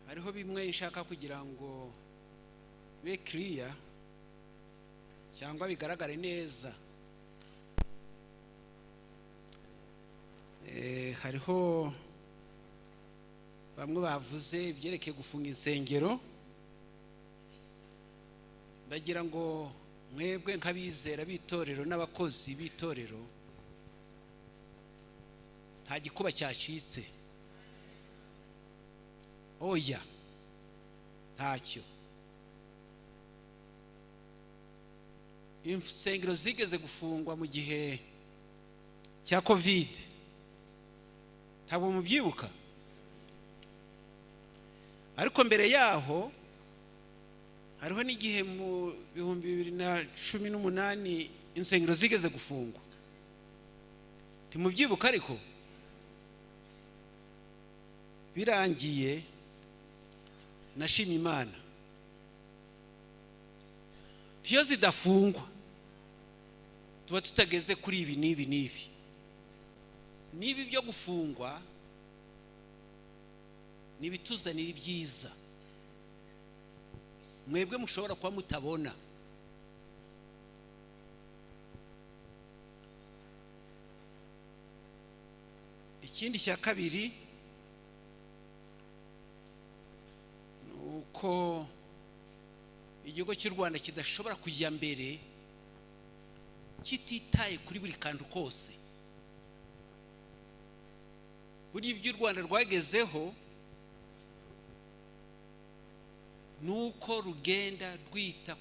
Hariho bimwe nshaka kugira ngo be clear cyangwa bigaragare neza. Hariho bamwe bavuze ibyerekeye gufunga insengero. Ndagira ngo mwebwe nk'abizera b'itorero n'abakozi b'itorero, nta gikuba cyacitse, oya, ntacyo. Insengero zigeze gufungwa mu gihe cya Covid, ntabwo mubyibuka, ariko mbere yaho hariho n'igihe mu 2018 insengero zigeze gufungwa, ntimubyibuka, ariko birangiye nashima Imana. Iyo zidafungwa tuba tutageze kuri ibi n'ibi n'ibi n'ibi. Byo gufungwa n'ibituzanira ibyiza mwebwe mushobora kuba mutabona. Ikindi cya kabiri ni uko igihugu cy'u Rwanda kidashobora kujya mbere kititaye kuri buri kantu kose. Buri ibyo u Rwanda rwagezeho nuko rugenda rwita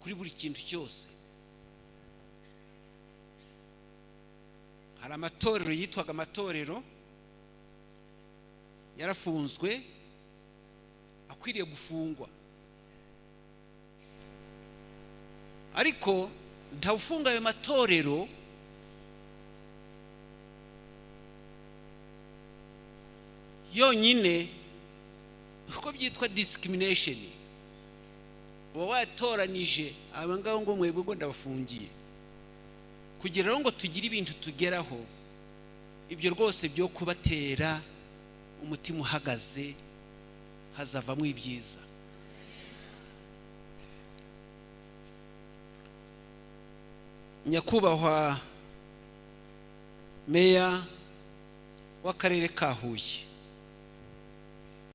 kuri buri kintu cyose. Hari amatorero yitwaga amatorero yarafunzwe, akwiriye gufungwa, ariko ntawufunga ayo matorero yonyine, uko byitwa discrimination. Uba watoranije aba ngabo ngo mwebwe ngo ndabafungiye, kugira ngo tugire ibintu tugeraho. Ibyo rwose byo kubatera umutima uhagaze, hazavamo ibyiza. Nyakubahwa Meya w'akarere ka Huye,